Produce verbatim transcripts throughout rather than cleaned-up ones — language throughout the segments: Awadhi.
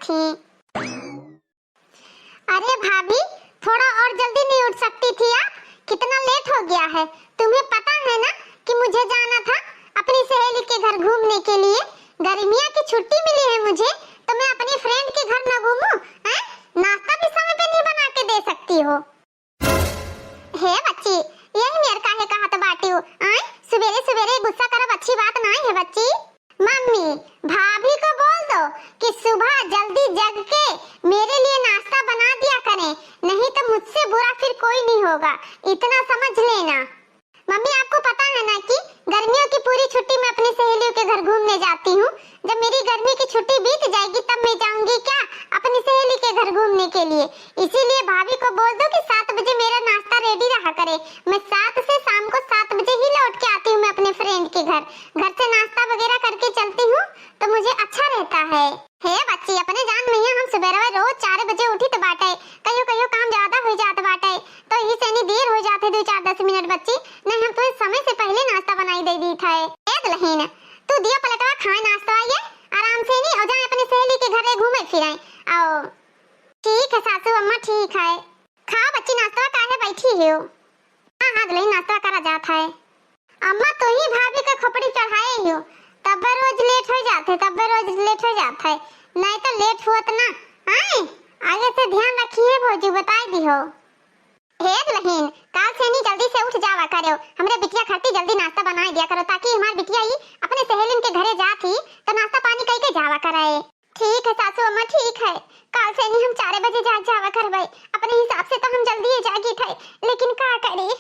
थी। अरे भाभी, थोड़ा और जल्दी नहीं उठ सकती थी आप? कितना लेट हो गया है। तुम्हें पता है ना कि मुझे जाना था अपनी सहेली के घर घूमने के लिए। गर्मियाँ की छुट्टी मिली है मुझे, तो मैं अपनी फ्रेंड के घर न घूमूं, हैं? नाश्ता भी समय पे नहीं बना के दे सकती हो। हे बच्ची, यही मेर काहे कहत बाटिउ, आय? सुबेरे सुबेरे गुस्सा करब अच्छी बात नाई है बच्ची। मम्मी, भाभी को बोल दो कि सुबह जल्दी जग के मेरे लिए नाश्ता बना दिया करें, नहीं तो मुझसे बुरा फिर कोई नहीं होगा, इतना समझ लेना। मम्मी, आपको पता है ना कि गर्मियों की पूरी छुट्टी मैं अपनी सहेलियों के घर घूमने जाती हूँ। जब मेरी गर्मी की छुट्टी बीत जाएगी, तब मैं जाऊंगी क्या अपनी सहेली के घर घूमने के लिए? इसीलिए भाभी को बोल दो कि सात बजे मेरा नाश्ता रेडी रहा करे। मैं सात से शाम को सात बजे ही लौट के आती हूँ मैं अपने फ्रेंड के घर। घर से नाश्ता वगैरह करके चलती हूँ तो मुझे अच्छा रहता है। हे बच्ची, अपने जान मैया, हम सुबेरवा रोज चार बजे उठित बाटे, कहियो कहियो काम ज्यादा हो जात बाटे, तो यही से इतनी देर हो जात है, दो चार दस मिनट बच्ची, नहीं हम तुम्हें समय से पहले नाश्ता बनाई दे दीत है। ए दुल्हन, तू दियो पलटवा, खाए नाश्ता ये, आराम से नहीं, और जाए अपनी सहेली के घरे घूमे फिरे। आओ, ठीक है सासू अम्मा, ठीक है। खाओ बच्ची नाश्ता, काहे बैठी हो? हाँ, हाँ दुल्हन, नाश्ता करा जात है। अम्मा, तू ही भाभी के खोपड़ी चढ़ाए हो, तब रोज लेट हो जात है, तब रोज लेट हो जात है, नहीं तो लेट हुअत ना। आए, आगे से ध्यान रखी है भौजी, बताई दी हो। हे दुल्हन, काल से नहीं जल्दी से उठ जावा करो, हमरे बिटिया खातिर जल्दी नाश्ता बनाए दिया करो, ताकि हमार बिटिया ही अपने सहेलिन के घरे जात ही तो नाश्ता पानी कई के जावा करे। ठीक है सासू अम्मा, ठीक है, काल से नहीं हम चार बजे जाग जावा करबे, अपने हिसाब से तो हम जल्दी ही जागी थे, लेकिन का करी।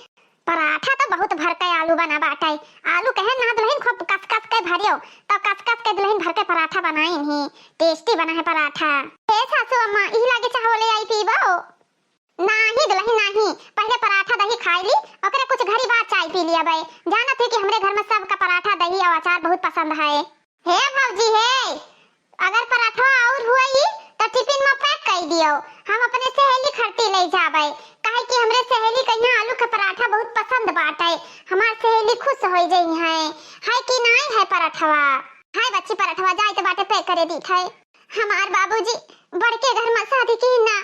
पराठा तो बहुत भर के आलू बना बाटे, आलू कहे ना दुल्हन खूब कस कस के भरियो, तो कस कस के दुल्हन भर के पराठा बनाई नहीं, टेस्टी बना है पराठा। हे सासू अम्मा, इही लागे चाहो ले आई पीबो? नाही दुल्हन नाही, पहले पराठा दही खाई ली, ओकरे कुछ घड़ी बाद चाय पी लिया बे। जानत है कि हमरे घर में सबका पराठा दही और अचार बहुत पसंद है। हे भौजी हे, अगर पराठा और हुई तो टिफिन में पैक कर दियो, हम अपने सहेली खरती ले जाबे, काहे कि हमरे सहेली के यहाँ आलू के पराठा बहुत पसंद बाटे, हमार सहेली खुश हो जई है। है कि नाई है पराठवा? है बच्ची पराठवा, जाए तो बाटे पैक करे दी है। हमार बाबूजी बड़के घर में शादी की ना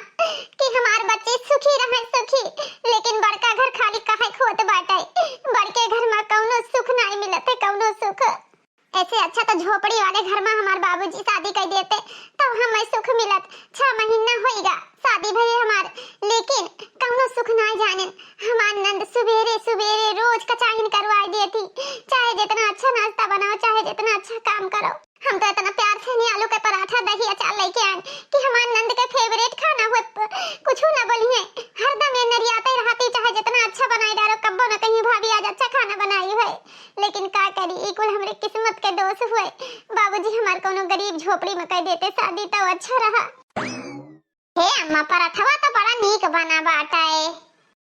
कि हमार बच्चे सुखी रहे सुखी, लेकिन बड़का घर खाली कहे खोत बाटे, बड़के घर में कौनो सुख नाई मिलत है, कौनो सुख। ऐसे अच्छा तो झोपड़ी वाले घर में हमार बाबूजी शादी कर देते, तब हमें सुख मिलत। छह महीना होइगा शादी भये हमार, लेकिन कौनो सुख नाई जाने। हमार नंद सुबेरे सुबेरे रोज कचाहिन करवा देती, चाहे जितना अच्छा नाश्ता बनाओ, चाहे जितना अच्छा काम करो। हम तो इतना प्यार से नहीं आलू के पराठा, दही, अचार लेके आए कि हमार नंद के फेवरेट खाना हो, कुछ ना बोलिए, हरदम ये नरियाते रहती, चाहे जितना अच्छा बनाए डालो, कब्बो न कहीं भाभी आज अच्छा खाना बनाई है। लेकिन का करी, ई कुल हमरे किस्मत के दोष हुए। बाबूजी हमार कोनो गरीब झोपड़ी में कर देते शादी, तो अच्छा रहा। हे अम्मा, पराठवा तो बड़ा नीक बना बाटे।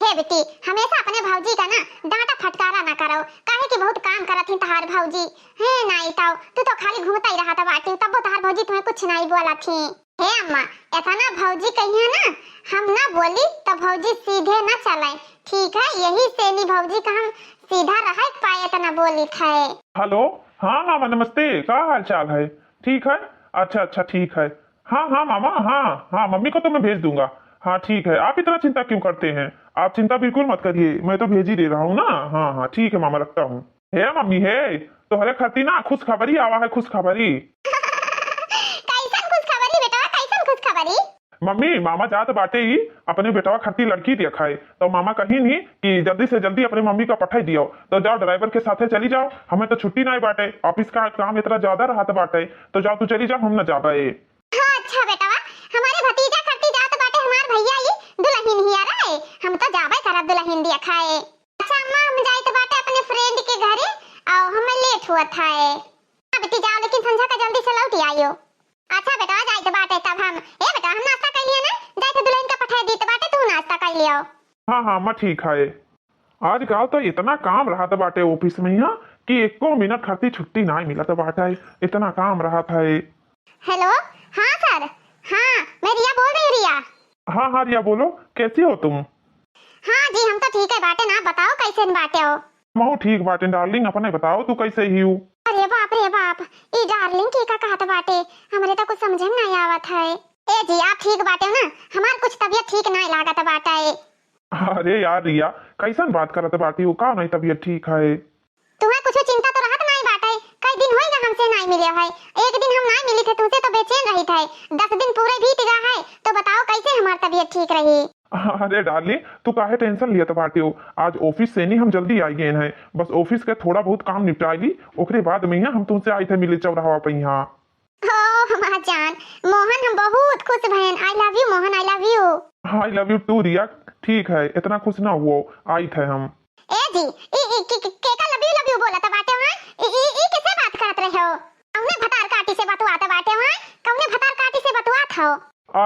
हे बेटी, हमेशा अपने भौजी का ना डांटा फटकारा ना करो, काहे कि बहुत काम करत ही तहार भौजी। हे नाई ताऊ, तू तो खाली घूमता ही रहत बाटी, तब्बो तहार भौजी तुम्हें कुछ नाई बोलत ही। हे अम्मा, इतना भौजी कहिए ना, हम ना बोली तो भौजी सीधे ना चले, ठीक है? यही से नी भौजी का हम सीधा रह पाए, इतना बोली थे। हेलो, हाँ मामा नमस्ते, का हाल चाल है? ठीक है, अच्छा अच्छा ठीक है। हाँ हाँ मामा, हाँ हाँ, मम्मी को तो मैं भेज दूंगा। हाँ ठीक है, आप इतना चिंता क्यों करते हैं? आप चिंता बिल्कुल मत करिए, मैं तो भेज ही दे रहा हूँ ना। हाँ हाँ ठीक है मामा, रखता हूँ। हे मम्मी हे, तोहरे खातिर ना खुशखबरी आवा है, खुशखबरी। कैसन खुशखबरी बेटवा, कैसन खुशखबरी? मम्मी, मामा जात बाटे ही अपने बेटवा खातिर लड़की देखाए, तो मामा कहिन ही कि जल्दी से जल्दी अपने मम्मी का पठाई दियो। तो जाओ ड्राइवर के साथे चली जाओ, हमें तो छुट्टी नाई बाटे, ऑफिस का काम इतना ज्यादा रहत बाटे, तो जाओ तू चली जाओ, हम न जाबे। हाँ, अच्छा बेटवा, हमारे भतीजा खरती जात बाटे हमार भैया, ई दुल्हन हिया रहे, हम तो जाबे करब दुल्हन देखाए। अच्छा अम्मा, हम जाइत बाटे अपने फ्रेंड के घरे, आओ हमें लेट हुआ था। हाँ बेटी जाओ, लेकिन संझा का जल्दी से लौट आइयो। अच्छा बेटवा, जाइत बाटे तब हम, ए बेटा हम नाश्ता कर लिए ना, जाइत दुल्हन का पठाई दीत बाटे, तू नाश्ता कर लियो। हाँ हाँ अम्मा ठीक है। आजकल तो इतना काम रहत बाटे ऑफिस में यहाँ कि एको मिनट खातिर छुट्टी नाई मिलत बाटे, इतना काम रहत है। हेलो, हाँ सर, हाँ मैं रिया बोल रही हूँ, रिया। हाँ हाँ रिया बोलो, कैसी हो तुम? हाँ जी हम तो ठीक है बाटे ना, बताओ कैसे बाटे हो? महू ठीक बाटे डार्लिंग, अपने बताओ तू कैसे ही हो? अरे बाप रे बाप, ई डार्लिंग के का कहत बाटे, हम हमरे तो कुछ समझे में नाहीं आवत है। ए जी, आप ठीक बाटे ना? हमार कुछ तबियत ठीक नाहीं लागत बाटे। अरे यार रिया, कैसन बात करत बाटी हो? का नाहीं तबियत ठीक है? तुहे कुछ चिंता तो रहत नाहीं बाटे, कई दिन होइगा हमसे नाहीं मिले है। एक दिन हम नाहीं मिली थे तुमसे तो बेचैन रही थे, दस दिन पूरे बीत गा है, तो बताओ कैसे हमार तबियत ठीक रही? अरे डार्लिंग, तू काहे टेंशन लियत बाटी हो? आज ऑफिस से नहीं हम जल्दी आई गए हैं, बस ऑफिस के थोड़ा बहुत काम निपटाई ली, ओकरे बाद में यहाँ हम तुमसे आई थे मिले चौराहा पे यहाँ। ओ हमार जान, मोहन हम बहुत खुश भयन। I love you मोहन, I love you। I love you too रिया। ठीक है, इतना खुश ना हुओ, आई थे हम। ए जी, ई, ई के, के, के का love you love you बोलत बाटे हो? ई, ई, ई कैसे बात करत रहे हो? कौने भतार काटी से बतुआत बाटे हो? कौने भतार काटी से बतुआत हो?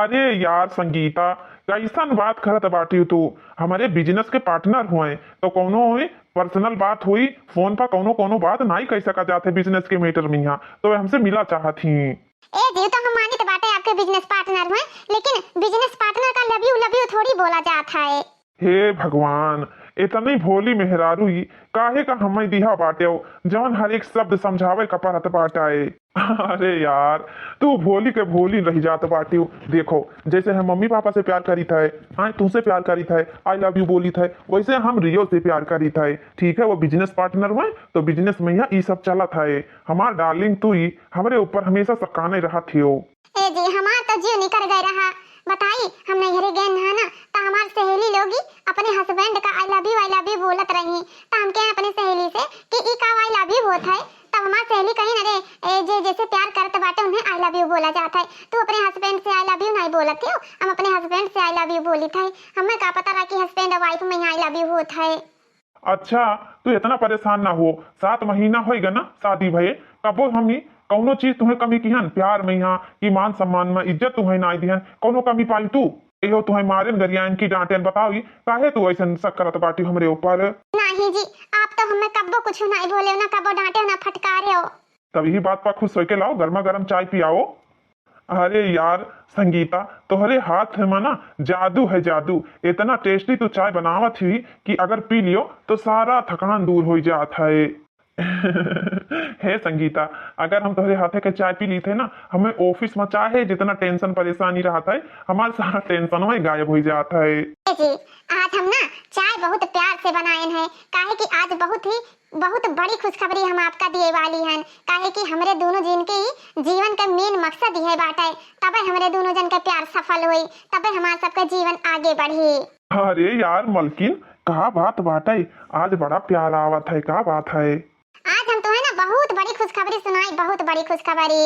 अरे यार संगीता, कैसन बात करत बाटी तू? हमारे बिजनेस के पार्टनर हुए तो कौनो हुई पर्सनल बात हुई, फोन पर कौनो कौनो बात नाहीं कह सका जात है बिजनेस के मैटर में यहाँ, तो हमसे मिला चाहत ही। ए जी, तो हम मानित बाटे आपके बिजनेस पार्टनर हुए, लेकिन बिजनेस पार्टनर का लव यू लव यू थोड़ी बोला जात है। हे भगवान, इतनी भोली मेहरारू ही काहे का हमें दिहा बाटे हो, जवन हर एक शब्द समझावे का पड़त बाटे। अरे यार, तू भोली के भोली रह जात बाटी हो। देखो, जैसे हम मम्मी पापा से प्यार करी थे, हाँ, तुमसे प्यार करी थे, I love you बोली थे, वैसे हम रियो से प्यार करी थे। ठीक है, वो बिजनेस पार्टनर हुए तो बिजनेस में यहाँ ई सब चलत है। हमार डार्लिंग तू ही हमरे ऊपर हमेशा सकाने रहत हो। ए जी, हमार तो जीव निकर गए रहा। बताई, हम नैहरे गए ना, ना, तो हमार सहेली लोग ही अपने हस्बैंड का I love you, I love you बोलत रही। तो हम कहे अपने सहेली से कि ई का I love you होत है? तब हमार सहेली कही, "अरे, ए, जे जैसे प्यार करत बाटे उन्हें I love you बोला जात है। तू अपने हस्बैंड से I love you नहीं बोलत हो, हम अपने हस्बैंड से I love you बोली थे। हमें का पता रहा कि हस्बैंड और वाइफ में I love you होत है।" अच्छा, तू इतना परेशान ना हो, सात महीना होइगा ना शादी भये, कबो हमनी कौनो चीज तुहे कमी किहन, प्यार में यहाँ कि मान सम्मान में इज्जत तुहे ना दिहन, कौनो कमी पाई तू? एहो तुहे मारेन गरियान की डांटेन, बताओ ई काहे तू ऐसन शक करत बाटी हमरे ऊपर? नहीं जी, आप तो हमें कब्बो कुछ नहीं बोले ना, कब्बो डांटे ना फटकारे हो। तब यही बात पर खुश होके लाओ, गर्मा गर्म चाय पियाओ। अरे यार संगीता, तोहरे हाथ में ना जादू है, जादू। इतना टेस्टी तू चाय बनावत ही कि अगर पी लियो तो सारा थकान दूर हो जात है। हे संगीता, अगर हम तोहरे हाथे के चाय पी ली थे ना, हमें ऑफिस में चाहे जितना टेंशन परेशानी रहत है, हमार सारा टेंशन में गायब हो जात है। ए जी, आज हम ना चाय बहुत प्यार से बनाएन है, काहे कि आज बहुत ही बहुत बड़ी खुशखबरी हम आपका दिए वाली हन, काहे कि हमरे दोनों जन के ही जीवन के मेन मकसद इहे बाटे, तबे हमरे दोनों जन के प्यार सफल होई, तबे हमार सबके जीवन आगे बढ़ी। अरे यार मलकिन, का बात बाटे, आज बड़ा प्यार आवत है, का बात है? आज हम तुम्हें ना बहुत बड़ी खुशखबरी सुनाई, बहुत बड़ी खुशखबरी।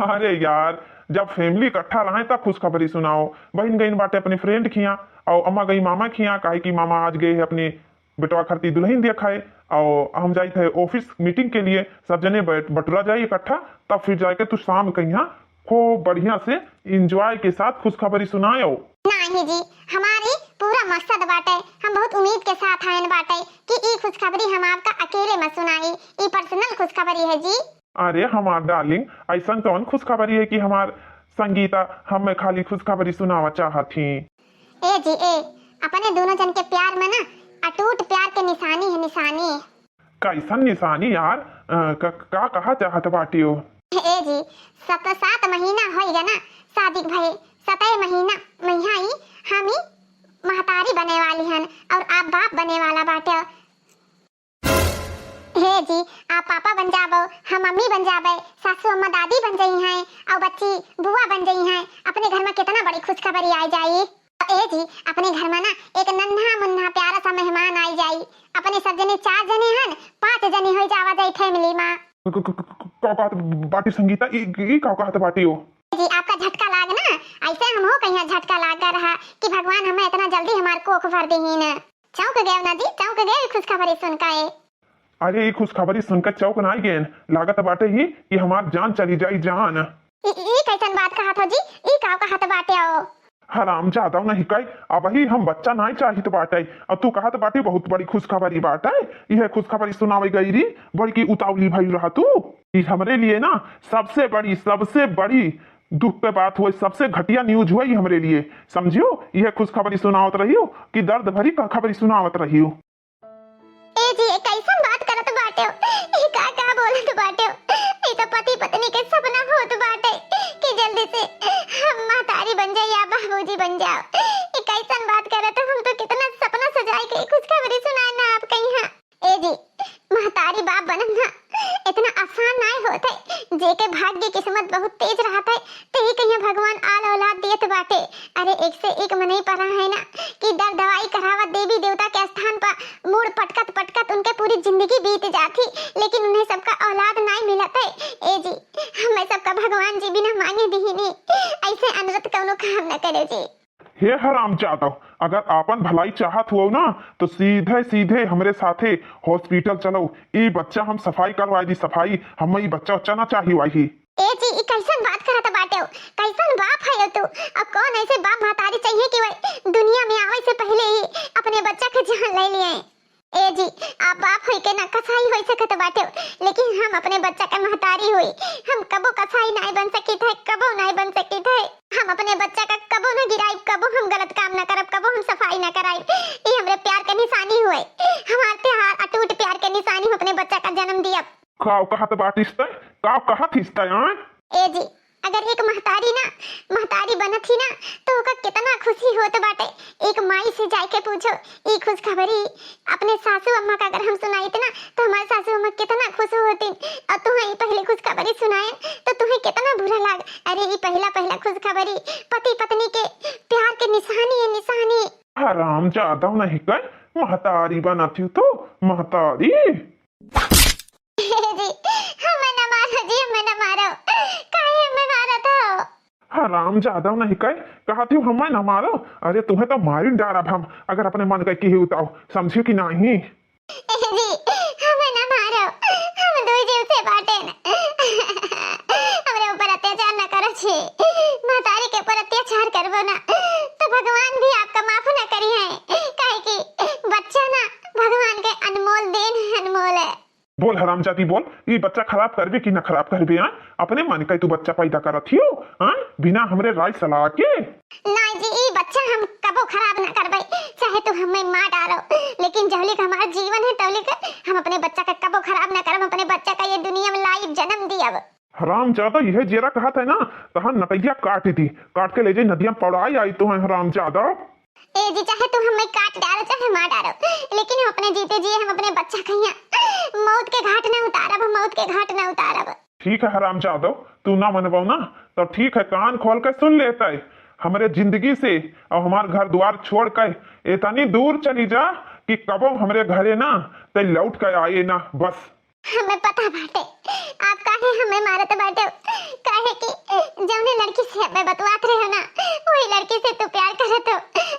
अरे यार, जब फैमिली इकट्ठा रहे तब खुशखबरी सुनाओ। बहन गईन बाटे अपने फ्रेंड खिया और अम्मा गई मामा खिया, काहे कि मामा आज गए हैं अपने बेटवा खरती दुल्हन देखाए, और हम जाइत है ऑफिस मीटिंग के लिए। सब जने बैठ बटुरा जाए इकट्ठा, तब फिर जाके तू शाम के यहाँ खूब बढ़िया से एंजॉय के साथ खुशखबरी सुनायो। नहीं जी, हमारी पूरा मकसद बाटे, हम बहुत उम्मीद के साथ आयन बाटे कि ई खुशखबरी हम आपका अकेले में सुनाई, ई पर्सनल खुशखबरी है जी। अरे हमार डार्लिंग, ऐसन कौन खुशखबरी है कि हमार संगीता हमें खाली खुशखबरी सुनावा चाहत ही? ए जी ए, अपने दोनों जन के प्यार में ना अटूट प्यार के निशानी है, निशानी। कैसन निशानी यार? अ, क-, का कहा चाहत बाटियो? ए जी, सत, सात महीना होइगा ना शादी भये, सतै महीना मइहा ही हम ही महतारी बने वाली हन और आप बाप बने वाला बाटे। हे जी, आप पापा बन जाबो, हम मम्मी बन जाबे, सासू अम्मा दादी बन जई हैं, और बच्ची बुआ बन जई हैं। अपने घर में कितना बड़ी खुशखबरी आ जाई। ए जी, अपने घर में ना एक नन्हा मुन्ना प्यारा सा मेहमान आ जाई। अपने सब जने चार जने हन, पाँच जने हो जावा जाई फैमिली में। क-, क-, क-, क-, का कहत बाटी संगीता? ई, ई का कहत बाटी हो? जी, आपका झटका लाग ना, ऐसे हम हो कहीं झटका लाग रहा कि भगवान हमें इतना जल्दी हमार कोख भर देही न। चौंक गए ना जी, चौंक गए खुशखबरी सुन के। अरे, ई खुशखबरी सुनकर चौंक नाई गेन, लागत बाटे ही कि हमार जान चली जाई, जान। ई, ई कैसन बात कहत हो जी? ई का कहत बाटे हो? हराम जादा नहीं कई, अबही हम बच्चा नाई चाहित बाटे, और तू कहत बाटे बहुत बड़ी खुशखबरी बाटे। यह खुशखबरी सुनावे गई री, बड़की उतावली भई रहा तू। ई हमरे लिए ना सबसे बड़ी, सबसे बड़ी दुख के बात हुई, सबसे घटिया न्यूज हुई हमरे लिए, समझियो। यह खुशखबरी सुनावत रहियो कि दर्द भरी का खबरी सुनावत रहियो। ए जी, ए कैसन बात करत बाटे हो? ई का, का बोलत बाटे हो? ई तो पति पत्नी के सपना होत बाटे कि जल्दी से हम महतारी बन जाई या बाबूजी बन जाओ। ई कैसन बात करत हो? हम तो कितना सपना सजाए के खुशखबरी सुनाए ना आप कहीं। ए जी, महतारी बाप बनना इतना आसान नाय होत है। जेके भाग्य किस्मत बहुत तेज रहत है, तेही कहिया भगवान आल औलाद दियत बाटे। अरे, एक से एक मनई परा है ना कि दर दवाई करावत देवी देवता के स्थान पर मूड़ पटकत पटकत उनके पूरी जिंदगी बीत जात ही, लेकिन उन्हें सबका औलाद नाय मिलत है। ए जी, हमें सबका भगवान जी बिना मांगे दिहिनी, ऐसे अनुरोध कौनो काम न करे जी। हे हरामजादव, अगर आपन भलाई चाहत हुओ ना, तो सीधे सीधे हमरे साथे हॉस्पिटल चलो। ई बच्चा हम सफाई करवाई दी, सफाई। हम ई बच्चा उच्चा ना चाही वाही। ए जी, ई कैसन बात करत बाटे हो? कैसन बाप है तू? अब कौन ऐसे बाप महतारी चाहिए कि वह दुनिया में आवे से पहले ही अपने बच्चा के जान ले लिए? ए जी, आप बाप होई के ना कसाई होई सकत बाटे, लेकिन हम अपने बच्चा के महतारी होई, हम कबो कसाई नाय बन सकित है, कबो नाय बन सकित है। हम अपने बच्चा का कबो ना गिराई, कबो हम गलत काम ना करब, कबो हम सफाई ना कराई। ये हमरे प्यार के निशानी हुए, हमार त्योहार अटूट प्यार के निशानी हो अपने बच्चा का जन्म दियब। काव कहत बाटिस तै? काव कहत हिस तै, आय? ए जी, अगर एक महतारी ना, महतारी बनत ही ना, तो ओका कितना खुशी होत बाटे। एक माई से जाए के पूछो, ई खुशखबरी अपने सासू अम्मा का अगर हम सुनाइत ना, तो हमार सासू अम्मा कितना खुश होतिन। और तुम्हें ई पहले खुशखबरी सुनाए, तो तुम्हें कितना बुरा लाग। अरे, ई पहला, पहला खुशखबरी, पति पत्नी के प्यार के निशानी है, निशानी। हरामजादव नहीं कह, महतारी बनत ही तो, महतारी। जी, हमें न मारो जी, हमें न मारो। काहे हमें मारत हो? हरामजादव नहीं कह, कहत ही हमें न मारो। अरे तुम्हें तो मारी डारब हम, अगर अपने मन का किहे उताओ, समझियो कि नहीं? जी, हमें न मारो, हम दुई जीव से बाटेन। हमरे ऊपर अत्याचार न करो छी। महतारी के ऊपर अत्याचार करबो ना, तो भगवान भी आपका माफ न करी है, काहे कि बच्चा ना भगवान के अनमोल देन है, अनमोल है। बोल हरामजादी बोल, ई बच्चा खराब करबे कि ना खराब करबे, हाँ? अपने मन का तू बच्चा पैदा करत हियो, हाँ? बिना हमरे राय सलाह के? ना जी, ई बच्चा हम कबो खराब ना करबे, चाहे तू हमें मार डालो, लेकिन जहलिक हमार जीवन है तौलिक हम अपने बच्चा का कबो खराब ना करब, अपने बच्चा का ये दुनिया में लाइव जन्म दियब। हरामजादा, यह जेरा कहत है ना, तहां नटैया काट दी, काट के ले जाई नदिया में पड़ाई आई तो है हरामजादा। ए जी, चाहे तू हमें काट डालो, चाहे मार डालो, लेकिन हम अपने जीते जी हम अपने बच्चा कहिया मौत के घाट न उतारब, मौत के घाट न उतारब। ठीक है हरामजादो, तू ना मनबो ना, तो ठीक है, कान खोल के सुन लेता है। हमरे जिंदगी से और हमार घर द्वार छोड़ के इतनी दूर चली जा कि कबो हमरे घरे ना ते लौट के आए ना, बस। हमें पता बाटे, आप काहे हमें मारत बाटे, काहे कि जौने लड़की से हमें बतवात रहे हो ना, वही लड़की से तू प्यार करत हो।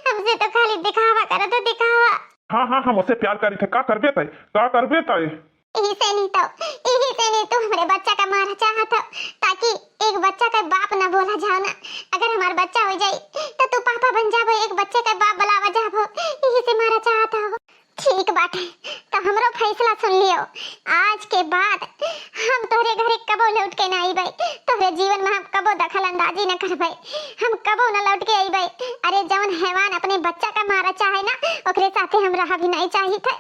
हमसे तो खाली दिखावा करत हो, दिखावा। हाँ, हाँ, हम उसे प्यार करी थे, का करबे तय, का करबे तय? यही से नहीं तो, यही से नहीं तू हमरे बच्चा का मारा चाहत हो, ताकि एक बच्चा का बाप ना बोला जाओ ना। अगर हमार बच्चा हो जाई, तो तू पापा बन जाबो, एक बच्चे का बाप बुलावा जाबो, यही से मारा चाहत हो। ठीक बाटे, तो हमरो फैसला सुन लियो। आज के बाद हम तोहरे घरे कबो लौट के ना आईबे, तोहरे जीवन में हम कबो दखल अंदाजी न करबे, हम कबो न लौट के आईबे। अरे, जवन हैवान अपने बच्चा का मारा चाहे ना, ओकरे साथे हम रहा भी नहीं चाहित है।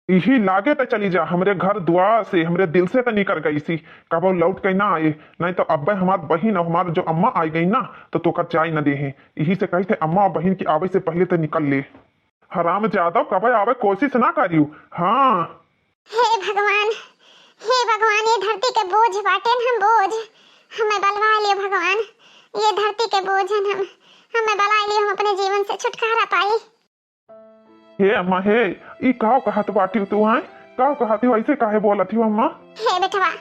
यही लागे त चली जा, हमरे घर द्वार से, हमरे दिल से त निकर गई सी, कबो लौट के ना आए, नहीं तो अब्बे हमार बहिन और हमार जो अम्मा आई गई ना, तो तोकर जाए न दे हैं। यही से कही थे अम्मा और बहिन की आवे से पहले त निकल ले। हराम जादव, कबे आवे कोशिश ना करियो। हाँ। हे भगवान, हे भगवान, ये धरती के बोझ बाटेन हम बोझ, हमें बलवा लियो भगवान, ये धरती के बोझ हन हम, हमें बलवा लियो, हम अपने जीवन से छुटकारा पाई। हे अम्मा हे, ई काव कहत बाटियो तू, हैं? काव कहत हो, ऐसे काहे बोलत हो अम्मा? हे बेटवा,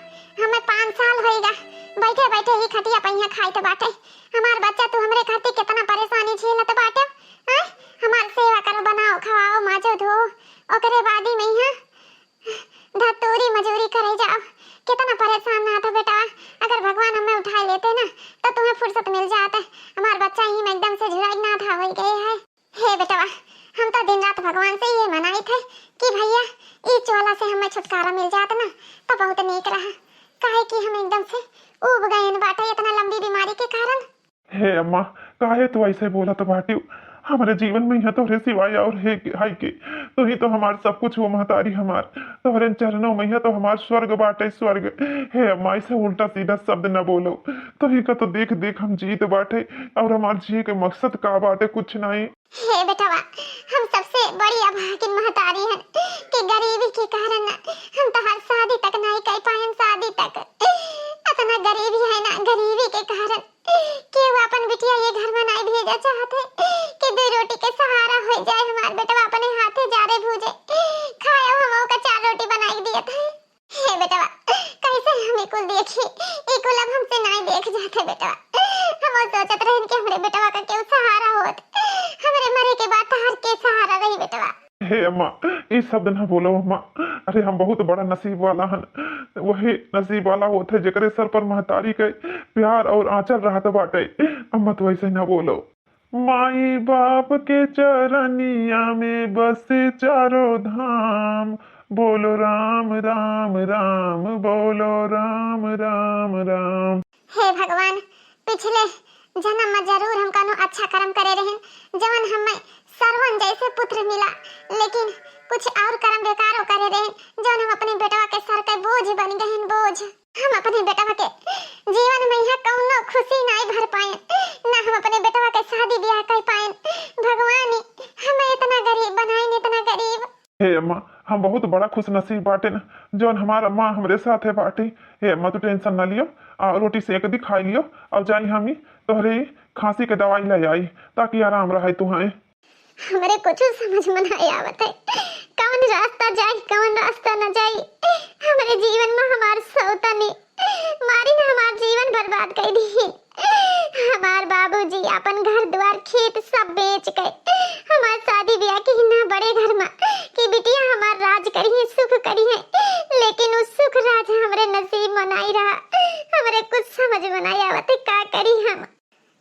हमें पाँच साल होइगा, बैठे बैठे ही खटिया पहिया खाइत बाटे। हमार बच्चा तू हमरे खातिर कितना परेशानी झेलत बाटे, हैं? हमार सेवा करो, बनाओ, खवाओ, माजो, धो, ओकरे बादी में यहाँ धतूरी मजूरी करे जाओ। कितना परेशान ना था बेटा, अगर भगवान हमें उठा लेते ना, तो तुम्हें फुर्सत मिल जाता। हमार बच्चा ही में एकदम से झुराई ना था हो गए है। हे बेटवा, हम तो दिन रात भगवान से ये मनाई थे कि भैया, ई चोला से हमें छुटकारा मिल जात ना, तो बहुत नीक रहा, काहे कि हम एकदम से ऊब गए बाटे इतना लंबी बीमारी के कारण। हे अम्मा, काहे तू ऐसे बोलत बाटियो? हमरे जीवन में यहाँ तोहरे सिवाय और है के, है के? तू ही तो हमार सब कुछ हो महतारी हमार। तोहरे चरणों में यहाँ तो हमार स्वर्ग बाटे, स्वर्ग। हे अम्मा, ऐसे उल्टा सीधा शब्द न बोलो। तू ही का तो देख देख हम जीत बाटे, और हमार जिए के मकसद का बाटे? कुछ नहीं। हे बेटवा, हम सबसे बड़ी अभागिन महतारी हन कि गरीबी के कारण ना हम तोहार शादी तक नहीं कर पायन, शादी तक। इतना गरीबी है ना, गरीबी के कारण केहू अपन बिटिया ये घर में नहीं भेजा चाहत है कि दो रोटी के सहारा हो जाए, हमार बेटवा अपने हाथे जारे भूजे खाए, हम ओका चार रोटी बनाई दियत है। हे बेटवा, कैसे हम ई कुल देखी? ई कुल अब हमसे नहीं देख जाते बेटवा। हम वो सोचत रहन कि हमरे बेटवा का केहू सहारा होत, हमरे मरे के बाद तहार के सहारा रही बेटवा। हे अम्मा, ई शब्द ना बोलो अम्मा। अरे, हम बहुत बड़ा नसीब वाला हन। वही नसीब वाला होत है जेकरे सर पर महतारी के प्यार और आंचल रहत बाटे। अम्मा, तू ऐसे ना बोलो। माई बाप के चरनिया में बसे चारों धाम, बोलो राम राम राम, बोलो राम राम राम। हे भगवान, पिछले जन्म में जरूर हम कौनो अच्छा कर्म करे रहेन, जवन हमें सरवन जैसे पुत्र मिला, लेकिन कुछ और कर्म बेकारो करे रहेन, जवन हम अपने बेटवा के सर के बोझ बन गए हैं, बोझ। हम अपने बेटवा के जीवन में यहाँ कौनो खुशी नहीं भर पाए, ना हम अपने बेटवा के शादी ब्याह कर पाए। भगवान ही हमें इतना गरीब बनाए, इतना गरीब। हे अम्मा, हम बहुत बड़ा खुशनसीब बाटे ना, जौन हमार अम्मा हमरे साथे बाटे। हे अम्मा, तू टेंशन ना लियो, आ, रोटी सेक दी, खाई लियो, और जाई हम ही तोहरे खांसी के दवाई ले आई, ताकि आराम रहे तुहाए। हमरे कुछ समझ में नहीं आवत है, कौन रास्ता जाई, कौन रास्ता न जाई। हमरे जीवन में हमार सौतनी मारी न हमार जीवन बर्बाद कर दी। हमार बाबूजी अपन घर द्वार खेत सब बेच के हमार शादी ब्याह की ना बड़े घर में कि बिटिया हमार राज करिए, सुख करिए, लेकिन उ सुख राज हमरे नसीब में नहीं रहा। हमरे कुछ समझ में नहीं आवत है, का करी हम?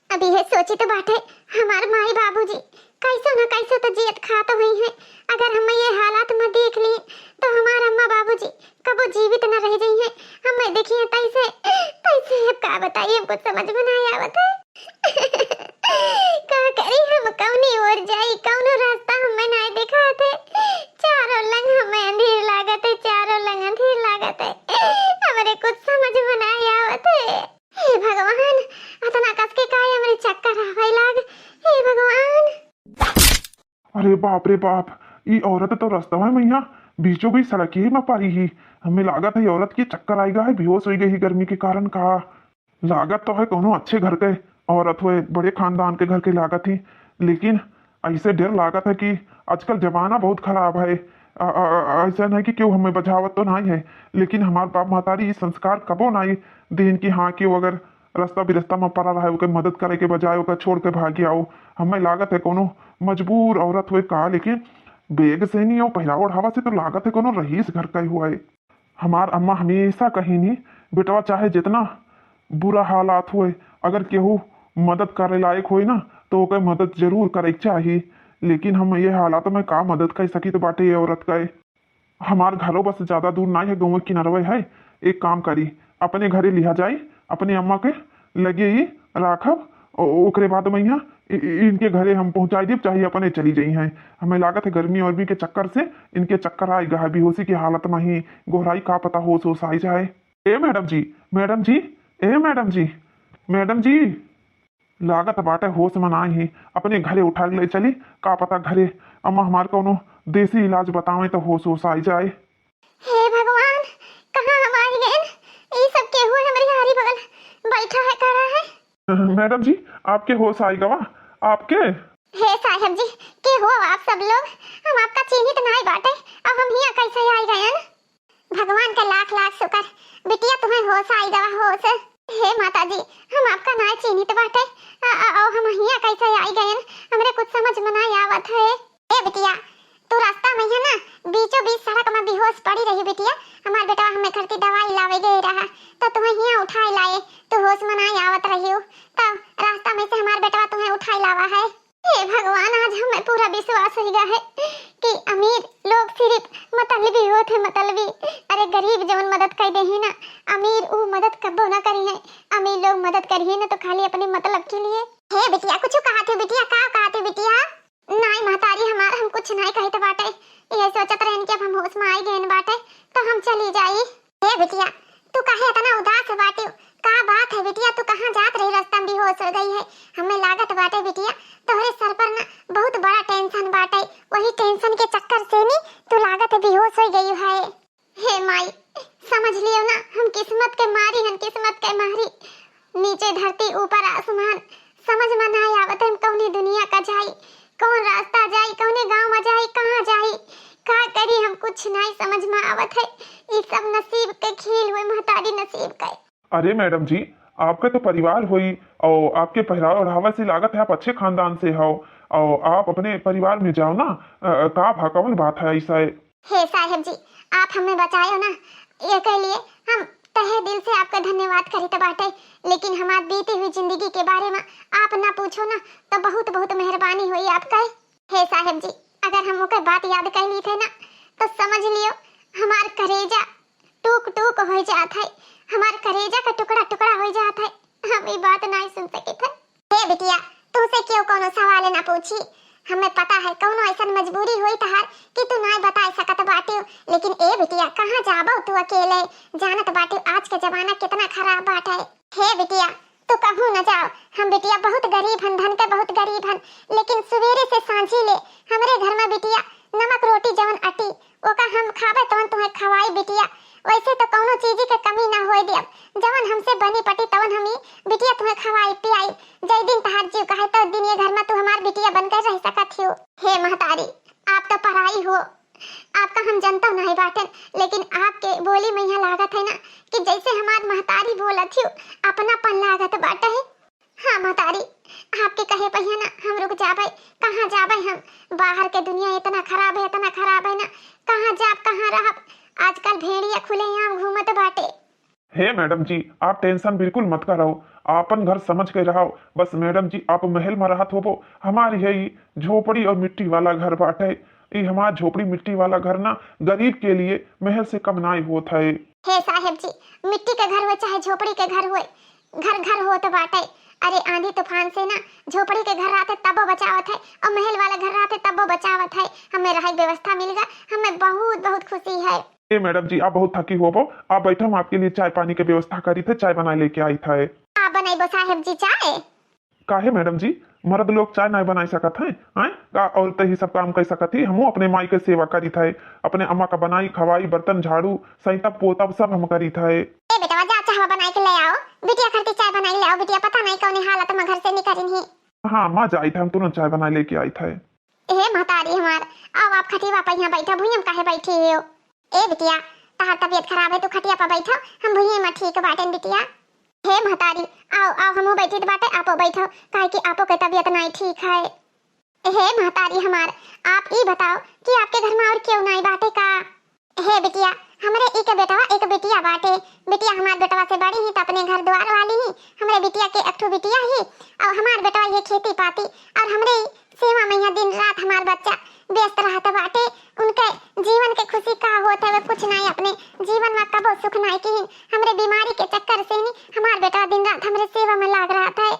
अब यह सोची तो बाटे, हमार माई बाबूजी कैसो न कैसो तो जियत खात हुई हैं। अगर हम ये हालात में देख ली तो हमार अम्मा बाबूजी कबो जीवित न रह जाई हैं। हमें देखिए तैसे, तैसे अब का बताई, हमको समझ में नहीं आवत है। का करी हम, कौनी ओर जाई, कौनो रास्ता हमें नहीं दिखात है। चारों लंग हमें अंधेर लागत है, चारों लंग अंधेर लागत है। हमरे कुछ समझ में नहीं आवत है। हे भगवान, अतना कस के काहे हमरे चक्कर आवे लाग? हे भगवान। अरे बाप रे बाप, ई औरत तो रस्तवा में यहाँ बीचों बीच सड़क ही में पड़ी ही। हमें लागत है, ई औरत के चक्कर आइगा है, बेहोश होइ गई ही गर्मी के कारण का। लागत तो है कोनो अच्छे घर के औरत होए, बड़े खानदान के घर के लागत ही, लेकिन ऐसे डर लागत है कि आजकल जमाना बहुत खराब है। अ, अ, अ, ऐसा नहीं कि केहू हमें बझावत तो नहीं है, लेकिन हमार बाप महतारी ई संस्कार कबो नहीं दीन कि हाँ, केहू अगर रास्ता बिरस्ता में पड़ा रहे, ओके मदद करे के बजाय ओके छोड़ के भाग आओ। हमें लागत है कोनो मजबूर औरत होए का, लेकिन बैग से नहीं हो, पहला ओढ़ावा से तो लागत है कोनो रईस घर का ही हुआ है। हमार अम्मा हमेशा कही नहीं, बेटवा चाहे जितना बुरा हालात होए, अगर केहू मदद करे लायक होए ना, तो ओके मदद जरूर करे के चाही। लेकिन हम ये हालात में का मदद कर सकी तो बाटे ये औरत का। हमार घरो बस ज्यादा दूर ना है, गाँव किनारवे है। एक काम करी, अपने घरे लिहा जाई, अपने अम्मा के लगे ही राखब। ओ-, ओकरे बाद में यहाँ इ-, इ-, इनके घरे हम पहुँचाई देब, चाहे अपने चली जाई हैं। हमें लागत है गर्मी और भी के चक्कर से इनके चक्कर आइगा है, बेहोशी की हालत में ही गोहराई, का पता होश होश आई जाए। ए मैडम जी, मैडम जी, ए मैडम जी, मैडम जी। लागत बाटे होश में नाही ही, अपने घरे उठा के ले चली, का पता घरे अम्मा हमार कौनो देसी इलाज बतावे तो होश होश आई जाए। हे भगवान, कहाँ हम आई गए? ई सब केहू हमरे हारी बगल बैठा है, खड़ा है। मैडम जी, आपके होश आई गवा? आपके? हे साहब जी, के हो आप सब लोग? हम आपका चिन्हित नाई बाटे, अब हम हियाँ कैसे आई गयन? भगवान का लाख लाख शुक्र, बिटिया तुम्हें होश आई गवा, होश। हे माता जी, हम आपका नाई चिन्हित बाटे, अ, अ, अ, हम हियाँ कैसे आई गयन? हमरे कुछ समझ में नाई आवत है। ए बिटिया, तू रास्ता में है ना, बीचों बीच सड़क में बेहोश पड़ी रही बिटिया। हमार बेटवा हमें घर की दवाई लावे गए रहा, तो तुम्हें हियाँ उठाए लाए, तू होश में नाई आवत रही हो, तो रास्ता में से हमार बेटवा तुम्हें उठाए लावा है। हे भगवान, आज हमें पूरा विश्वास हो गया है कि अमीर लोग सिर्फ मतलबी होत है, मतलबी। अरे गरीब जवन मदद कर दे ही ना, अमीर वो मदद कब्बो ना करी है। अमीर लोग मदद करी है ना तो खाली अपने मतलब के लिए। हे बिटिया, कुछ कहा थे बिटिया, का कहा थे बिटिया? हमें लागत बाटे बिटिया, तोहरे सर पर ना बहुत बड़ा tension बाटे, वही tension के चक्कर से नी तू लागत बेहोश हो गई है। हे माई, समझ लियो ना, हम किस्मत के मारी हन, किस्मत के मारी। नीचे धरती, ऊपर आसमान, समझ में ना आवत है, हम कौनी दुनिया का जाई, कौन रास्ता जाई, कौने गांव में जाई, कहाँ जाई, का करी, हम कुछ नहीं समझ में आवत है। ई सब नसीब के खेल हुए, महतारी नसीब के। अरे मैडम जी, आपका तो परिवार होई और आपके पहरावा ओढ़ावा से लागत है आप अच्छे खानदान से हो, और आप अपने परिवार में जाओ ना। अ, का भा, कौन बात है ऐसा है? हे साहेब जी, आप हमें बचायो ना, ये के लिए हम तहे दिल से आपका धन्यवाद करित बाटे, लेकिन हमार बीती हुई जिंदगी के बारे में आप ना पूछो ना, तो बहुत बहुत मेहरबानी होई आपका। हे साहेब जी, अगर हम ओकर बात याद कर ली थे ना, तो समझ लियो हमार करेजा टूक टूक हो जात है, हमार करेजा का टुकड़ा टुकड़ा हो जात है। हम ई बात नहीं सुन सके थे। हे बिटिया, तुमसे क्यों कोनो सवाल ना पूछी? हमें पता है कौनो ऐसन मजबूरी होई तहार कि तू नहीं बता सकत बाटियो, लेकिन ए बिटिया, कहाँ जाबो तू अकेले? जानत बाटियो आज के जमाना कितना खराब बाटे। हे बिटिया, तू कहूँ न जाओ, हम बिटिया बहुत गरीब हन, धन के बहुत गरीब हन, लेकिन सुबेरे से सांझी ले हमरे घर में बिटिया नमक रोटी जवन अटी, ओका हम खाबे तवन तुहें खवाई बिटिया। वैसे तो कौनो चीजी के कमी ना होए दियब, जवन हमसे बनी पटी तवन हम ई बिटिया तुहें खवाई पियाई। जय दिन तहार जीव कहे तो दिन ये घर में तू हमार बिटिया बनकर रह सकत हियो। हे महतारी, आप तो पराई हो, आपका हम जनता नहीं बाटन, लेकिन आपके बोली में यहाँ लागत है ना कि जैसे हमार महतारी बोलत हियो, अपनापन लागत बाटे। हाँ महतारी, आपके कहे पहिया ना हम रुक जाबे, कहाँ जाबे हम? बाहर के दुनिया इतना खराब है, इतना खराब है ना, कहाँ जाब, कहाँ रहब? आजकल भेड़िया खुलेआम घूमत बाटे। हे मैडम जी, आप tension बिल्कुल मत कराओ, आपन घर समझ के रहो। बस मैडम जी, आप महल में रहत होबो, हमारी है ई झोपड़ी और मिट्टी वाला घर बाटे। ई हमार झोपड़ी मिट्टी वाला घर ना गरीब के लिए महल से कम नाई होत है। हे साहेब जी, मिट्टी के घर होए चाहे झोपड़ी के घर होए, घर घर होत बाटे। अरे आंधी तूफान से ना झोपड़ी के घर रहते तबो बचावत है और महल वाला घर रहते तबो बचावत है। हमें रहे के व्यवस्था मिल गया, हमें बहुत बहुत खुशी है। ए मैडम जी, आप बहुत थकी होबो, आप बैठो, हम आपके लिए चाय पानी के व्यवस्था करी थे, चाय बनाए लेके आई था। आप बनाइबो साहेब जी चाय? काहे मैडम जी, मर्द लोग चाय नाय बनाई सकत हैं? आय? का औरतें ही सब काम कर सकत ही? हमहू अपने माई के सेवा करी थे, अपने अम्मा का बनाई, खवाई, बर्तन, झाड़ू, सैतब, पोतब सब हम करी थे। ए बेटवा, जा चाहवा बनाई के ले आओ, बिटिया खातिर चाय बनाई ले आओ, बिटिया पता नहीं कौने हालत में घर से निकलिन ही। हाँ अम्मा, जाई थे, हम तुरंत चाय बनाए लेके आई थे। हे महतारी हमार, आओ आप खटिया पर यहाँ बैठो, भुइयां में काहे बैठी हो? ए बिटिया, तहार तबीयत खराब है, तू खटिया पर बैठो, हम भुइयां में ठीक बाटेन बिटिया। हे महतारी, आओ, आओ, हमहू बैठित बाटे, आपो बैठो, काहे कि आपो के तबीयत नाई ठीक है। हे महतारी हमार, आप ई बताओ कि आपके घर में और केहू नाई बाटे का? हे बिटिया, हमरे एक बेटवा, एक बिटिया बाटे। बिटिया हमार बेटवा से बड़ी ही, त अपने घर द्वार वाली ही। हमरे बिटिया के एक ठो बिटिया ही, और हमार बेटवा ये खेती पाती, और हमरे सेवा में यहाँ दिन रात हमार बच्चा व्यस्त रहत बाटे। उनके जीवन के खुशी का होत है, वे कुछ नाई, अपने जीवन में कबो सुख नाई किहिन। हमरे बीमारी के चक्कर से ही हमार बेटवा दिन रात हमरे सेवा में लाग रहत है।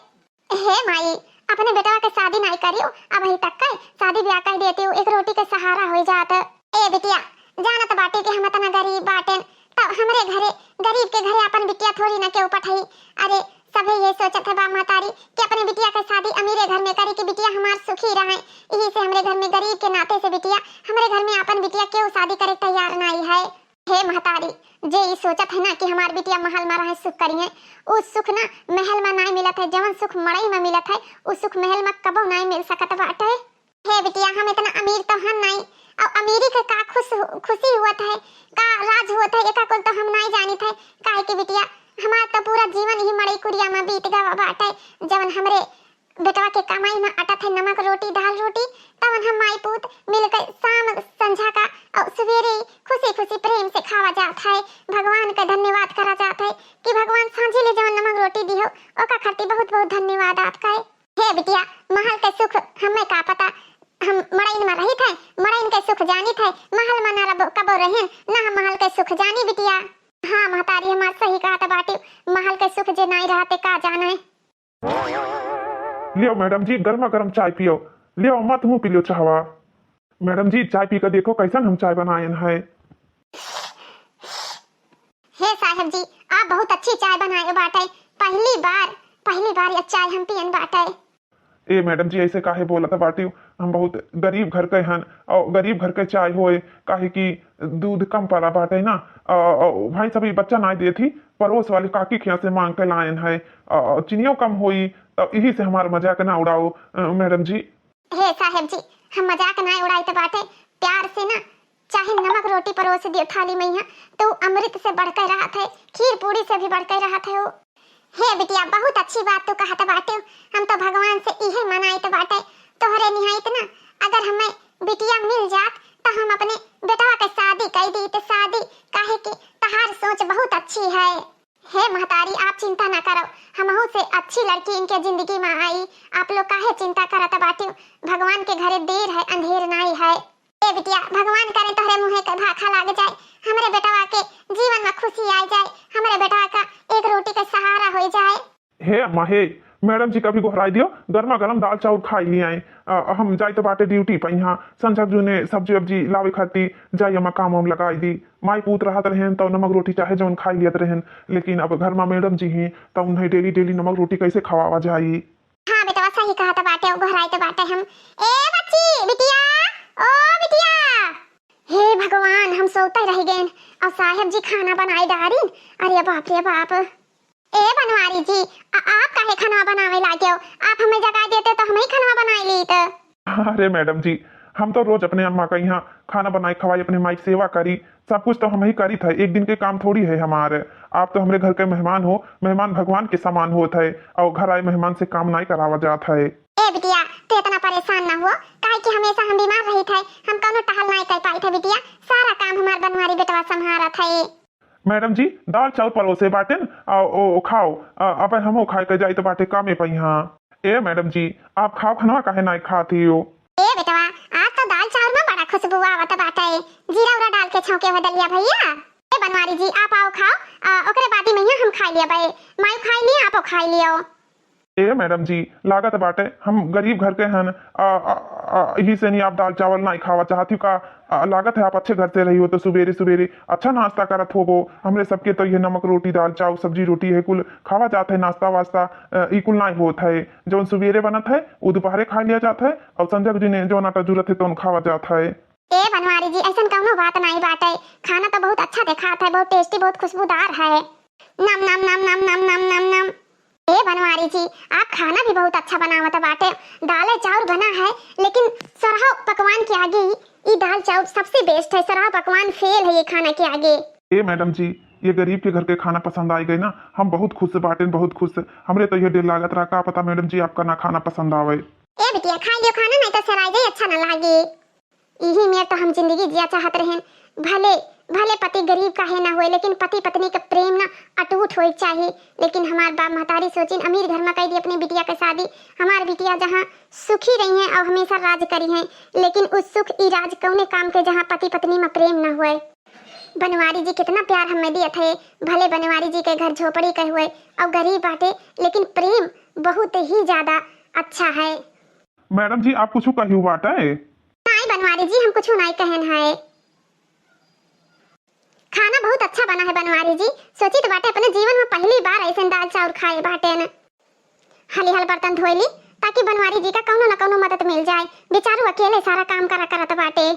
हे माई, अपने बेटवा के शादी नाई करियो, अबही तक के शादी ब्याह कर देती हूँ, एक रोटी के सहारा हो जात। ए बिटिया, जानत बाटी कि हम इतना गरीब बाटेन, तब हमरे घरे, गरीब के घरे अपन बिटिया थोड़ी ना केहू पठाई। अरे, सभे ये सोचत है बा महतारी कि अपने बिटिया के शादी अमीरे घर में करी कि बिटिया हमार सुखी रहे। यही से हमरे घर में गरीब के नाते से बिटिया, हमरे घर में अपन बिटिया केहू शादी करे तैयार नाई है। हे महतारी, जे ई सोचत है ना कि हमार बिटिया महल में रहे सुख करिहे, उ सुख ना महल में नाई मिलत है, जवन सुख मड़ई में मिलत है, उ सुख महल में कबो नाई मिल सकत बाटे। हे बिटिया, हम इतना अमीर तो हम नाई, और अमीरी के का खुश हु-, खुशी हुअत है, का राज हुअत है, एका कुल तो हम नाई जानित है। काहे कि बिटिया, हमार तो पूरा जीवन ही मड़ई कुरिया में बीत गवा बाटे। जवन हमरे बेटवा के कमाई में अटत है नमक रोटी, दाल रोटी, तवन हम माई पूत मिलके शाम संझा का और सवेरे खुशी खुशी प्रेम से खावा जात है। भगवान का धन्यवाद करा जात है कि भगवान सांझी ले जवन नमक रोटी दिहो, ओका खातिर बहुत बहुत धन्यवाद आपका। हे बिटिया, महल के सुख हमें का पता, हम मड़इन में रहित है, मड़इन के सुख जानित है, महल में ना रब-, कबो रहेन, ना हम महल के सुख जानी बिटिया। हाँ महतारी हमार सही कहत बाटी, महल के सुख जे नाई रहते का जाने। लियो मैडम जी, गर्मा गर्म चाय पियो। लियो अम्मा, तुहू पी लियो चाहवा। मैडम जी, चाय पी के देखो कैसन हम चाय बनायन है। हे साहेब जी, आप बहुत अच्छी चाय बनाए बाटे। पहली बार पहली बार ये चाय हम पियन बाटे। ए मैडम जी, ऐसे काहे बोलत बाटियो? हम बहुत गरीब घर के हन, और गरीब घर के चाय होए, काहे कि दूध कम पड़ा बाटे ना। अ, अ, भाई सब, ई बच्चा नाई देत ही, पड़ोस वाली काकी खिया से मांग के लायन है। अ, चिनियो कम होई, तो यही से हमार मजाक ना उड़ाओ, अ, मैडम जी। हे साहेब जी, हम मजाक नाई उड़ाइत बाटे, प्यार से ना, चाहे नमक रोटी परोस दियो थाली में यहाँ, तो अमृत से बढ़ के रहत है, खीर पूड़ी से भी बढ़ के रहत है वो। हे बिटिया, बहुत अच्छी बात तू कहत बाटे। हम तो भगवान से इहे मनाइत बाटे, तोहरे निहाइत ना, अगर हमें बिटिया मिल जात, तो हम अपने बेटवा के शादी कई दीत, शादी, काहे कि तहार सोच बहुत अच्छी है। हे महतारी, आप चिंता ना करो, हमहू से अच्छी लड़की इनके जिंदगी में आई। आप लोग काहे चिंता करत बाटियो? भगवान के घरे देर है, अंधेर नाई है। ए बिटिया, भगवान करे तोहरे मुँहे के भाखा लाग जाए, हमरे बेटवा के जीवन में खुशी आ जाए, हमरे बेटवा का एक रोटी के सहारा हो जाए। हे अम्मा, हे मैडम जी का भी गोहराई दियो, गर्मा गर्म दाल चाउर खाई लियाए। अ, हम जाइत बाटे ड्यूटी पे, यहाँ संझक जूने सब्जी वब्जी लावे खातिर जाई, अम्मा काम वाम लगाई दी। माई पूत रहत रहेन तो नमक रोटी चाहे जौन खाई लियत रहेन, लेकिन अब घर में मैडम जी ही तो उन्हें डेली डेली नमक रोटी कैसे खवावा जाई? हाँ बेटवा, सही कहत बाटे, गोहराइत बाटे हम। ए बच्ची, बिटिया, ओ बिटिया। हे भगवान, हम सोते रह गए और साहेब जी खाना बनाए डारिन। अरे बाप रे बाप। ए बनवारी जी, आ, आप काहे खाना बनावे लागे हो? आप हमें जगा देते तो हम ही खाना बनाए लीत। अरे मैडम जी, हम तो रोज अपने अम्मा का यहाँ खाना बनाए खवाई, अपने माई की सेवा करी, सब कुछ तो हम ही करी थे, एक दिन के काम थोड़ी है हमारे। आप तो हमरे घर के मेहमान हो, मेहमान भगवान के समान होत है, और घर आए मेहमान से काम नाई करावा जात है। ए बिटिया, तू इतना परेशान ना हो, काहे कि हमेशा हम बीमार रही थे, हम कौनो टहल नाई कर पाई थे बिटिया, सारा काम हमार बनवारी बेटवा संभारत है। मैडम जी, दाल चाउर परोसे बाटेन, आ, ओ, ओ, खाओ। आ, अब हमहू खाए के जाइत बाटे कामे पे यहाँ। ए मैडम जी, आप खाओ, खाना काहे नाई खाती हो? ए बेटवा, आज तो दाल चाउर में बड़ा खुशबू आवत बाटे, जीरा उरा डाल के छौंके हो दलिया भैया। ए बनवारी जी, आप आओ खाओ, आ, ओकरे बादी में यहाँ हम खाई लिया बे, माई खाई लिया, आपो खाई लियो। ए मैडम जी, लागत बाटे हम गरीब घर के हन, आ, आ, आ, यही से नहीं आप दाल चावल नाई खावा चाहती का? आ, लागत है आप अच्छे घर से रही हो तो सुबेरे सुबेरे अच्छा नाश्ता करत होबो। हमरे सबके तो ये नमक रोटी, दाल चाउर, सब्जी रोटी है कुल खावा जात है, नाश्ता वास्ता, अ, ई कुल नाई होत है। जौन सुबेरे बनत है वो दोपहरे खा लिया जात है और संझा के दिने जौन आटा जुरत है तौन खावा जात है। ए बनवारी जी, ऐसन कौनो बात नाई बाटे, खाना तो बहुत अच्छा देखात है, बहुत टेस्टी, बहुत खुशबूदार है। नम नम नम नम नम नम नम नम। ए बनवारी जी, आप खाना भी बहुत अच्छा बनावत बाटे, दाले चाउर बना है, लेकिन सरहौ पकवान के आगे ई, ई दाल चाउर सबसे बेस्ट है, सरहौ पकवान फेल है ये खाना के आगे। ए मैडम जी, ये गरीब के घर के खाना पसंद आए गए ना, हम बहुत खुश बाटेन, बहुत खुश। हमरे तो ये डर लागत रहा, का पता मैडम जी आपका ना खाना पसंद आवे। ए बिटिया, खा लियो खाना, नहीं तो सराय जाई, अच्छा ना लागे। इही मेर तो हम जिंदगी जिया चाहत रहेन। भले, भले पति गरीब काहे ना होए, लेकिन पति पत्नी के प्रेम ना अटूट होए के चाही। लेकिन हमार बाप महतारी सोचिन, अमीर घर में कई दी अपनी बिटिया के शादी, हमार बिटिया जहाँ सुखी रही हैं और हमेशा राज करी हैं, लेकिन उस सुख ई राज कौने काम के जहाँ पति पत्नी में प्रेम ना होए। बनवारी जी कितना प्यार हमें दिए थे, भले बनवारी जी के घर झोपड़ी के हुए और गरीब बाटे, लेकिन प्रेम बहुत ही ज्यादा अच्छा है। मैडम जी, आप कुछ कहियो बाटे? नाई बनवारी जी, हम कुछ नाई कहन है। खाना बहुत अच्छा बना है बनवारी जी, सोचित बाटे अपने जीवन में पहली बार ऐसे दाल चाउर खाए बाटेन। हाली हाल बर्तन धोए ली, ताकि बनवारी जी का कौनो न कौनो मदद मिल जाए, बेचारू अकेले सारा काम करा करत बाटे।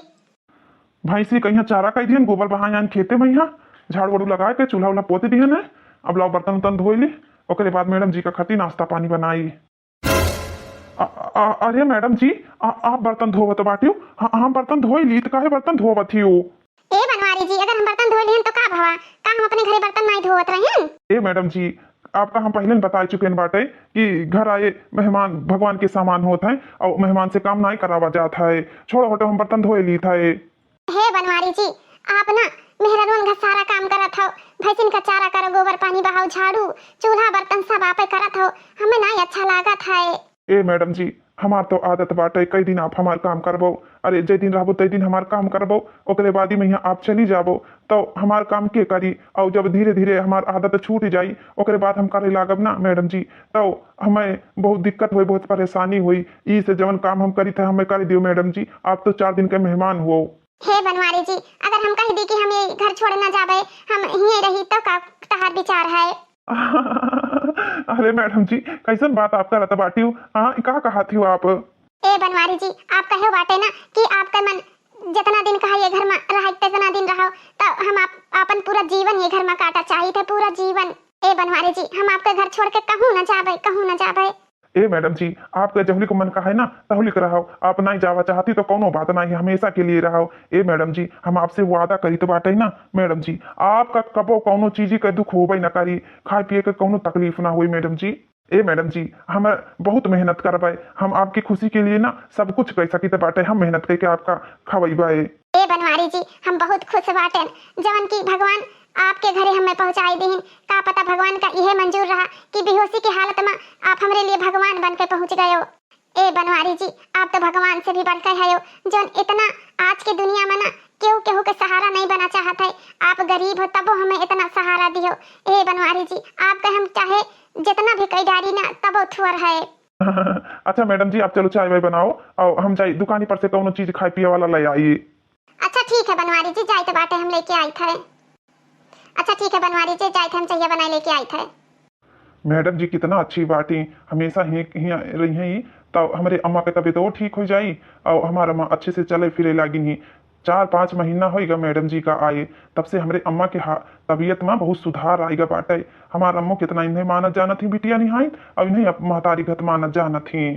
भैंसी कहिया चारा कई दिहन, गोबर बहायन खेते में, यहाँ झाड़ू वाड़ू लगा के चूल्हा उल्हा पोत दिहन है। अब लाओ बर्तन उर्तन धोए ली, ओकरे बाद मैडम जी का खातिर नाश्ता पानी बनाई। अ-, अ-, अरे मैडम जी, आ, आप बर्तन धोवत बाटियो? हाँ, हम बर्तन धोई ली, त काहे बर्तन धोवत ही हो? ए बनवारी जी, अगर हम बर्तन धोई लिहन तो का भवा? का हम अपने घरे बर्तन नाई धोवत रहेन? ए मैडम जी, आपका हम पहले न बताई चुकेन बाटे कि घर आए मेहमान भगवान के समान होत हैं और मेहमान से काम नाई करावा जात है। छोड़ो हटो, हम बर्तन धोए ली था। हे बनवारी जी, आप ना मेहरारुअन का सारा काम करत हो, भैंसिन का चारा करो, गोबर पानी बहाओ, झाड़ू, चूल्हा बर्तन सब आपे करत हो, हमें नाई अच्छा लागत है। ए मैडम जी, हमार तो आदत बाटे, कई दिन आप हमार काम करबो? अरे, जे दिन रहबो, ते दिन हमार काम करबो, ओकरे बाद ही में यहाँ आप चली जाबो, तो हमार काम के करी? और जब धीरे धीरे हमार आदत छूट जाई, ओकरे बाद हम करे लागब ना मैडम जी, तो हमें बहुत दिक्कत होई, बहुत परेशानी होई। ई से जवन काम हम करी थे, हमें करे दियो मैडम जी, आप तो चार दिन के मेहमान हुओ। हे बनवारी जी, अगर हम कह दी कि हम ये घर छोड़ ना जाबे, हम हिये रही, तो का तहार विचार है? अरे मैडम जी, कैसन बात आप करत बाटिउ? हाँ, का कहत हिउ आप? ए बनवारी जी, आप कहे बाटे ना कि आपका मन जितना दिन कहा ये घर में रहा, कितना दिन रहो, तो हम आप, अपन पूरा जीवन ये घर में काटा चाहित है, पूरा जीवन। ए बनवारी जी, हम आपके घर छोड़ के कहूँ न जाबे, कहूँ न जाबे। ए मैडम जी, आपके जहुलिक मन कहे ना, तहुलिक रहो। आप नहीं जावा चाहती तो कौनो बात नहीं, हमेशा के लिए रहो। ए मैडम जी, हम आपसे वादा करित बाटे ना मैडम जी, आपका कबो कौनो चीज के दुख होबे न करी, खाए पिए के कौनो तकलीफ ना होई मैडम जी। ए मैडम जी, हम बहुत मेहनत करबे, हम आपकी खुशी के लिए ना सब कुछ कर सकित बाटे, हम मेहनत करके आपका खवैबे। ए बनवारी जी, हम बहुत खुश बाटेन जवन की भगवान आपके घरे हमें पहुँचाई दीन। का पता भगवान का इहे मंजूर रहा कि बेहोशी की हालत में आप हमरे लिए भगवान बन के पहुँच गयो। ए बनवारी जी, आप तो भगवान से भी बढ़ के हयो, जौन इतना आज के दुनिया में ना केहू केहू के सहारा नहीं बना चाहत है। आप गरीब हो तबो हमें इतना सहारा दियो। ए बनवारी जी, आपके हम चाहे जितना भी कई डारी ना तबो थुअर है। अच्छा मैडम जी, आप चलो चाय वाय बनाओ और हम जाई दुकानी पर से कौनो चीज खाए पिए वाला ले आई। अच्छा ठीक है बनवारी जी, जाइत बाटे हम लेके आइत है। अच्छा ठीक है बनवारी जी, जाइत है हम चहिया बनाए लेके आइत है। मैडम जी कितना अच्छी बाटी, हमेशा ही, हियाँ रही हैं, तो हमरे अम्मा के तबीयत और ठीक हो जाई और हमार अम्मा अच्छे से चले फिरे लागिन ही। चार पाँच महीना होइगा मैडम जी का आए, तब से हमरे अम्मा के हा-, तबीयत में बहुत सुधार आइगा बाटे। हमार अम्मो कितना इन्हें मानत जानत ही बिटिया निहाइन, और इन्हें अप-, महतारी घत मानत जानत ही।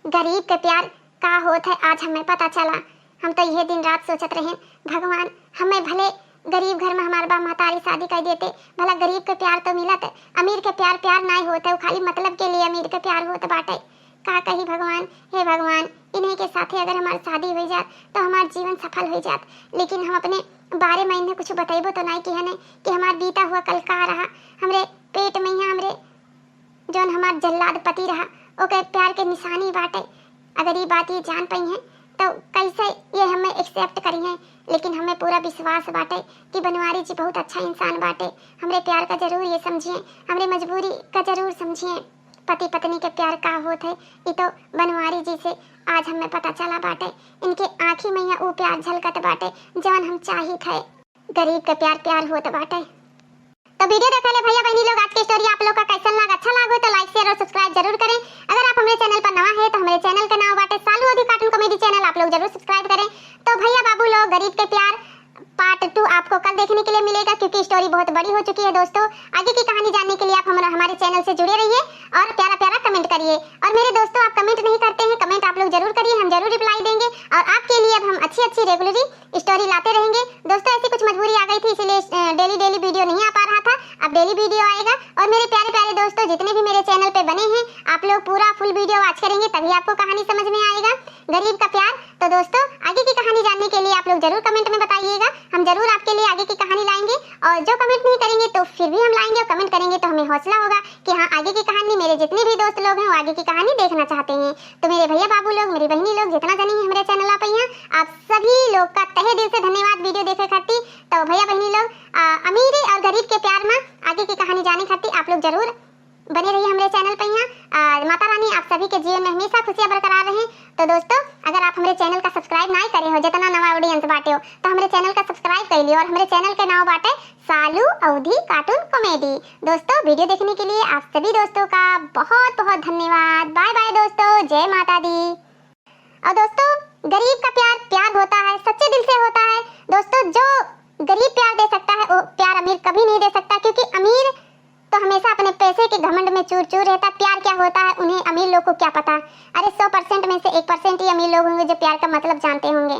गरीब के प्यार का होत है, आज हमें पता चला। हम तो यह दिन रात सोचत रहेन, भगवान, हमें भले गरीब घर में हमार बा महतारी शादी कर देते, भला गरीब के प्यार तो मिलत। अमीर के प्यार प्यार नाय होत है, वो खाली मतलब के लिए अमीर के प्यार होत बाटे। का कही भगवान, हे भगवान, इन्हीं के साथे अगर हमार शादी हो जात तो हमार जीवन सफल हो जात, लेकिन हम अपने बारे में इन्हें कुछ बतैबो तो नाय किहने कि हमार बीता हुआ कल का रहा, हमरे पेट में यहाँ हमरे जौन हमार जल्लाद पति रहा, ओके प्यार के निशानी बाटे। अगर ई बात ये जान पई हैं, तो कैसे ये हमें accept करी हैं? लेकिन हमें पूरा विश्वास बाटे कि बनवारी जी बहुत अच्छा इंसान बाटे। हमरे प्यार का जरूर ये समझिए, हमरे मजबूरी का जरूर समझिए। पति पत्नी के प्यार का होत है, ई तो बनवारी जी से आज हमें पता चला बाटे। इनके आँखी में यहाँ ऊ प्यार झलकत बाटे, जवन हम चाहित है। गरीब के प्यार प्यार होत बाटे। तो video देखले भैया बहनी लोग, आज के story आप लोग का कैसन लाग, अच्छा लागो तो like, share और subscribe जरूर करें। अगर आप हमरे channel पर नवा है तो हमरे channel का नाम बाटे सालू अवधी cartoon comedy channel, आप लोग जरूर subscribe करें। तो भैया बाबू लोग, गरीब के प्यार part two आपको कल देखने के लिए मिलेगा, क्योंकि story बहुत बड़ी हो चुकी है दोस्तों। आगे की कहानी जानने के लिए आप हमारा, हमारे channel से जुड़े रहिए और प्यारा प्यारा comment करिए। और मेरे दोस्तों, आप comment नहीं करते हैं, comment आप लोग जरूर करिए, हम जरूर reply देंगे। और आपके लिए अब हम अच्छी अच्छी regularly story लाते रहेंगे। दोस्तों, ऐसी कुछ मजबूरी आ गई थी, इसीलिए, अ, daily daily video नहीं आ पा रहा था। अब daily video आएगा। और मेरे प्यारे प्यारे दोस्तों, जितने भी मेरे channel पे बने हैं, आप लोग पूरा full video watch करेंगे, तभी आपको कहानी समझ में आएगा। गरीब का प्यार। तो दोस्तों, आगे की कहानी जानने के लिए आप लोग जरूर comment में बताइएगा, हम जरूर आपके लिए आगे की कहानी लाएंगे। और जो comment नहीं करेंगे तो फिर भी हम लाएंगे, और comment करेंगे तो हमें हौसला होगा कि हाँ, आगे की कहानी, मेरे जितने भी दोस्त लोग हैं वो आगे की कहानी देखना चाहते हैं। तो मेरे भैया बाबू लोग, मेरी बहनी लोग, जितना जनी है हमरे channel आप यहाँ, आप सभी लोग का तहे दिल से धन्यवाद video देखे खातिर। तो भैया बहनी लोग, आ, अमीरी और गरीब के प्यार में आगे की कहानी जाने खातिर आप लोग जरूर बने रहिए हमरे channel पे यहाँ। आ, माता रानी आप सभी के जीवन में हमेशा खुशियाँ बरकरार रहें। तो दोस्तों, अगर आप हमरे channel का subscribe नाहीं करे हो, जितना नवा audience बाटे हो, तो हमरे channel का subscribe कर लियो और हमरे channel के नाम बाटे सालू अवधी cartoon comedy। दोस्तों, video देखने के लिए आप सभी दोस्तों का बहुत बहुत धन्यवाद। Bye bye दोस्तों, जय माता दी। और दोस्तों, गरीब का प्यार प्यार होता है, सच्चे दिल से होता है। दोस्तों, जो गरीब प्यार दे सकता है, वो प्यार अमीर कभी नहीं दे सकता, क्योंकि अमीर तो हमेशा अपने पैसे के घमंड में चूर चूर रहता। प्यार क्या होता है, उन्हें अमीर लोग को क्या पता। अरे, सौ percent में से एक percent ही अमीर लोग होंगे जो प्यार का मतलब जानते होंगे।